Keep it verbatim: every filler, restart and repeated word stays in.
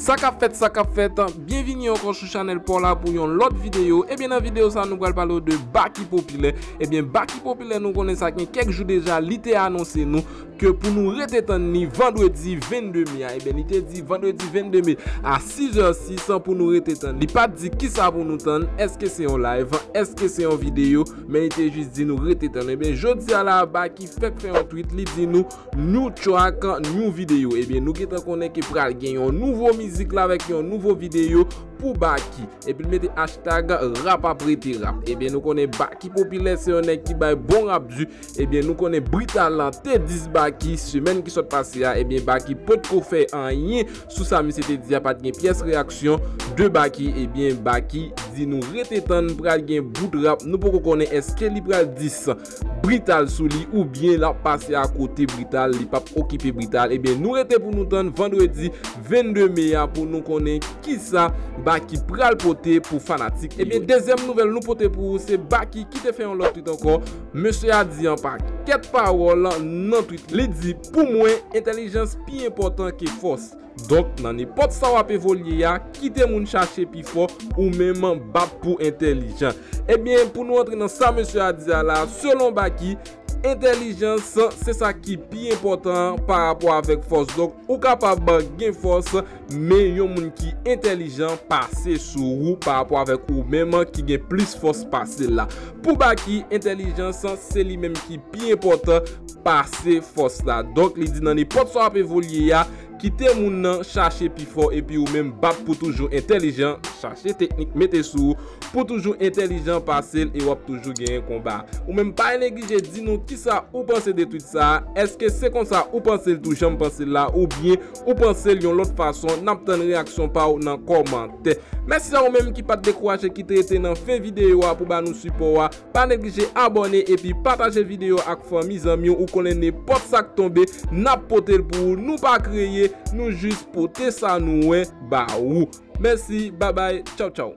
Sa k ap fèt, sa k ap fèt, byenvini ankò sou chanèl pa w la pou yon lòt videyo. Ebyen, nan videyo sa, nou pral pale w de Baky Popilè. Ebyen, Baky Popilè, nou konnen sa gen kèk jou deja, li te anonse nou ke pou nou rete tann li vandredi vennde me a. Ebyen, li te di vandredi vennde me a sizè sis pou nou rete tann. Li pa t di kisa pou nou tann, èske se yon live, èske se yon videyo, men li te jis di nou rete tann. Ebyen, jodi a la, Baky fèk fè yon tweet, li di nou, new track, new video. Ebyen, nou gentan konnen ke pral gen yon nouvo mizik la avèk yon nouvo videyo pou Baky. Epi l mete hashtag rap ap rete rap. Ebyen, nou konnen Baky Popilè se yon nèg ki bay bon rap di. Ebyen, nou konnen Brital lan te dis Baky semèn ki sot pase a. Ebyen, Baky potko fè anyen sou sa misye te di a, pa t gen pyès reyaksyon de Baky. Ebyen, Baky di nou rete tann, pral gen bout rap. Nou poko konnen èske li pral dis Brital sou li oubyen l ap pase akote Brital, li p ap okipe Brital. Ebyen, nou rete pou nou tann vandredi vennde me a pou nou konnen kisa Baky pral pote pou fanatik li yo. Ebyen, dezyèm nouvèl nou pote pou ou, se Baky ki te fè yon lòt tweet ankò. Mesye a di yon pakèt pawòl nan tweet. Li di, pou mwen, entèlijans pi enpòtan ke fòs. Donk, nan nenpòt sa w ap evolye a, kite moun chache pi fò, ou menm bat pou entèlijan. Ebyen, pou nou antre nan sa mesye a di a la, selon Baky, entèlijans se sa ki pi enpòtan pa rapò avèk fòs. Donk, ou kapab gen fòs, men yon moun ki entèlijan pase sou ou pa rapò avèk ou menm ki gen plis fòs pase l la. Pou Baky, entèlijans se li menm ki pi enpòtan pase fòs la. Donk, li di nan nenpòt sa w ap evolye a, kite moun nan chache pi fò epi ou menm bat pou toujou entèlijan, chache teknik mete sou ou pou toujou entèlijan pase l e w ap toujou genyen konba. Ou menm pa neglije di nou kisa ou panse de tweet sa a. Èske se konsa ou panse l tou jan m panse l la oubyen ou panse l yon lòt fason? N ap tann reyaksyon pa w nan kòmantè. Mèsi a ou menm ki pa t dekouraje, ki te rete nan fen videyo a pou ba nou sipò a. Pa neglije abòne epi pataje videyo ak fanmi, zanmi w. Ou konnen nenpòt sa k tonbe, n ap pote l pou ou. Nou pa kreye, nou jis pote sa nou wè ba ou. Mèsi, babay, tchaw tchaw.